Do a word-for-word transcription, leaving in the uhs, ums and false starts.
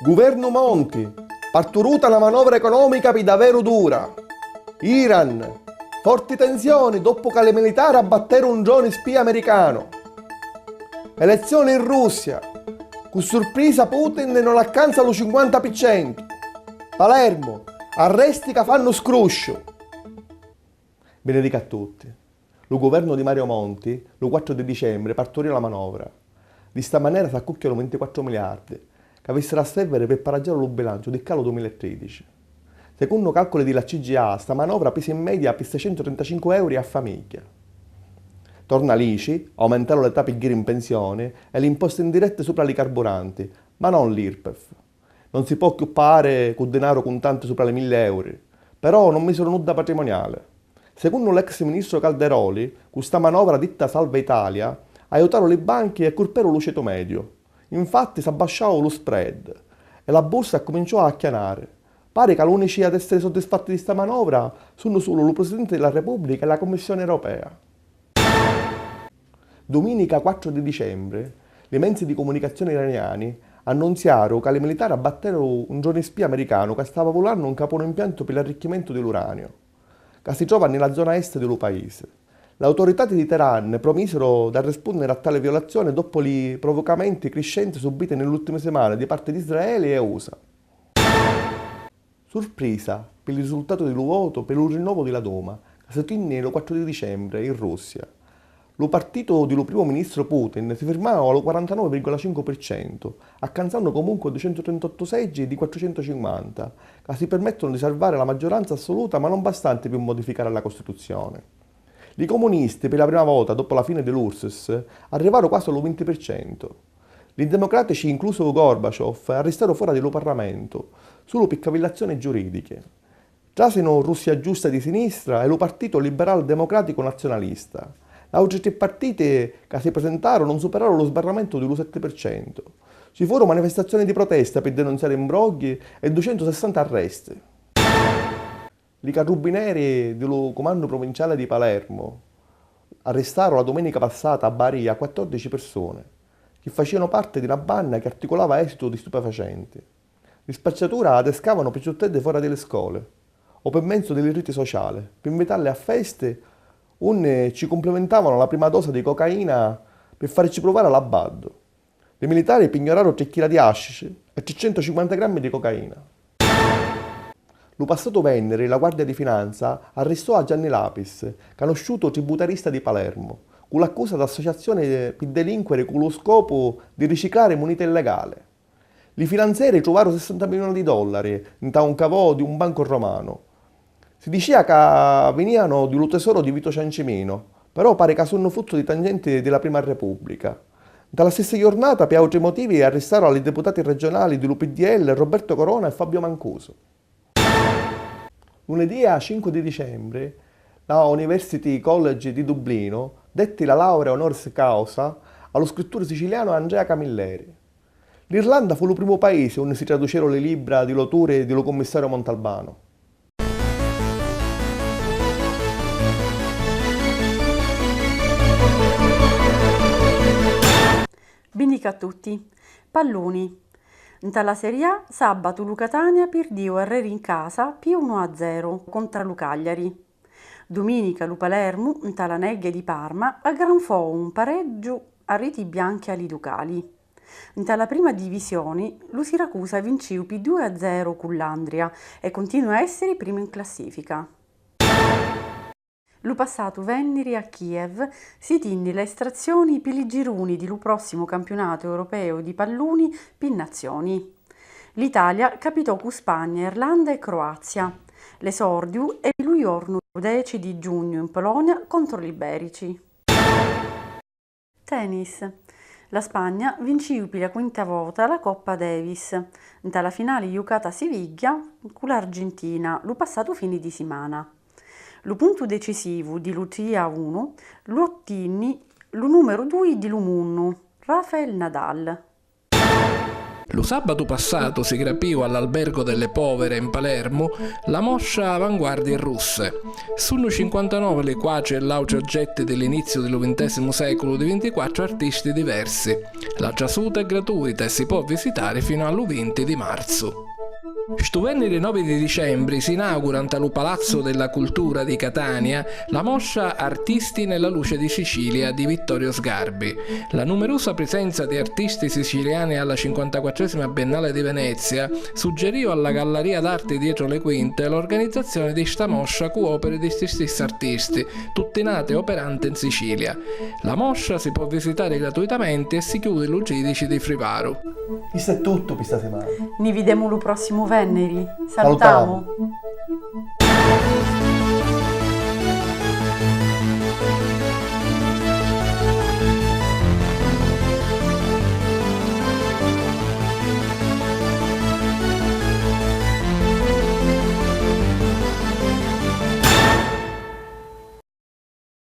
Guvernu Monti, parturuta na manovra economica pi daveru dura. Iran, forti tensioni doppu ca li militari abbatteru un droni spia americanu. Elezzioni in Russia, cu surprisa Putin non accanza lu cinquanta pi centu. Palermu, arresti ca fannu scrusciu. Benedica a tutti. Lu guvernu di Mario Monti, lu quattru di dicembri, parturì la manovra. Di sta manera s'accucchianu vintiquattru miliardi, ca avissero a serviri pi paraggiari lu bilanciu di ccà lu dumila e tridici. Secunnu calculi di la C G A, sta manovra pisa in media pi seicentutrentacincu euri a famigghia. Torna l'I C I, aumentaru l'età pi ghiri in pensioni e l'imposti indiretti supra li carburanti, ma non l'IRPEF. Non si pò cchiù pagari cu dinaru cuntanti supra li milli euri, però non misiru nudda patrimuniali. Secunnu l'ex ministru Calderoli, cu sta manovra ditta Salva Italia, aiutaru li banchi e curperu lu cetu mediu. Infatti s'abbasciau lu spread e la bursa accuminciò a acchianari. Pari ca l'unici ad essiri soddisfatti di sta manovra sunnu sulu lu Presidenti di la Repubblica e la Commissioni Europea. Duminica quattru di dicembri, li menzi di cumunicazioni iraniani annunziaru ca li militari abbatteru un droni spia americanu ca stava vulannu 'ncapu un impiantu pi l'arricchimentu di l'uraniu, ca si trova nni la zona est di lu paisi. L'autoritati di Teheran promisiru d'arrispunniri a tali violazioni doppu li provucamenti criscenti subiti nni l'ùttimi simani di parti d'Israeli e U S A. Surprisa pi li risultati di lu votu pi lu rinnovu di la Duma, ca si tinni lu quattru di dicembri in Russia. Lu partitu di lu primu ministru Putin si firmau a lu quarantanovi virgola cincu pi centu, accanzannu comunque ducentutrentottu seggi di quattrucentucinquanta, ca si pirmettunu di sarvari la maggioranza assuluta ma non bastanti pi modificari la Costituzioni. Li comunisti, pi la prima vota doppu la fini di l'URSS, arrivaru quasi a lu vinti pi centu. Li democratici, inclusu Gorbaciov, arristaru fora di lu Parlamentu, sulu pi cavillazzioni giuridichi. Trasinu Russia Giusta di sinistra e lu Partitu Liberal Democraticu Nazionalista. L'àutri tri partiti ca si presentaru non superaru lu sbarramentu di lu setti pi centu. Ci furu manifestazzioni di protesta pi denunziari imbrogghi e ducentusessanta arresti. Li carrubbineri di lu Cumandu Pruvinciali di Palermu arristaru la dumenica passata a Bari a quattordici pirsuni, chi facìanu parti di na banna chi articulava èsitu di stupefacenti. Li spacciatura adescavanu picciutteddi fora di li scoli o pi menzu di li riti sociali, pi nvitalli a festi unni ci cumplimintavanu la prima dosa di cocaina pi farici pruvari a l'abbaddu. Li militari pignuraru tri chila di hashish e tricentucinquanta grammi di cocaina. Lu passatu vènniri la Guardia di Finanza arristò a Gianni Lapis, canusciutu tributarista di Palermu, cu l'accusa d'associazioni pi delinquiri cu lu scopu di riciclari munita illegali. Li finanzeri truvaru sessanta milioni di dollari nta un cavò di un bancu romanu. Si dicìa ca vinìanu di lu tesoru di Vito Ciancimino, però pari ca sunnu fruttu di tangenti di la Prima Repubblica. Nta la stissa jurnata, pi àutri motivi, arristaru a li deputati regionali di lu P D L Roberto Corona e Fabio Mancuso. Lunedì a cincu di dicembri, la University College di Dublinu detti la laurea honoris causa a lu scritturi sicilianu Andrea Camilleri. L'Irlanda fu lu primu paisi unni si traduceru li libbra di l'oturi di lu cummissariu Montalbano. Binnica a tutti. Palluni. Nta la Serie A, sabatu lu Catania pirdiu arreri in casa pi unu a zeru contra lu Cagliari. Duminica lu Palermu, nta la negghia di Parma, aggranfò un pareggiu a riti bianchi a li ducali. Nta la prima divisioni, lu Siracusa vincìu pi dui a zeru cu l'Andria e cuntinua a èssiri primu in classifica. Lu passatu vènniri a Kiev si tinni la estrazzioni pi li giruni di lu pròssimu campiunatu europeu di palluni pi nazzioni. L'Italia capitò cu Spagna, Irlanda e Croazia. L'esordiu è pi lu jornu deci di giugnu in Polonia contru li Bèrici. Tennis. La Spagna vincìu pi la quinta vota la Coppa Davis, nta la finali jucata a Sivigghia cu l'Argentina lu passatu fini di simana. Lu puntu decisivu di lu tri a unu lu ottinni lu numeru dui di lu munnu, Rafael Nadal. Lu sabatu passatu si grapìu all'Albergo delle Povere in Palermu la mostra Avanguardie russe. Sunnu cinquantanove li quatri e l'àutri oggetti di l'iniziu di lu vintesimu sèculu di vintiquattru artisti diversi. La trasuta è gratuita e si pò visitari finu a lu vinti di marzu. Stu vènniri novi di dicembri si inaugura nta lu Palazzo della Cultura di Catania la mostra Artisti nella luce di Sicilia di Vittorio Sgarbi. La numerusa prisenza di artisti siciliani alla cinquantaquattresima Biennale di Venezia suggerìu alla Galleria d'Arte Dietro le Quinte l'organizzazioni di sta mostra cu opiri di sti stissi artisti, tutti nati e operanti in Sicilia. La mostra si pò visitari gratuitamenti e si chiudi lu tridici di Frivaru. Chistu è tuttu pi sta simana. Ni videmu lu prossimu venniri. Salutamu. Salutamu.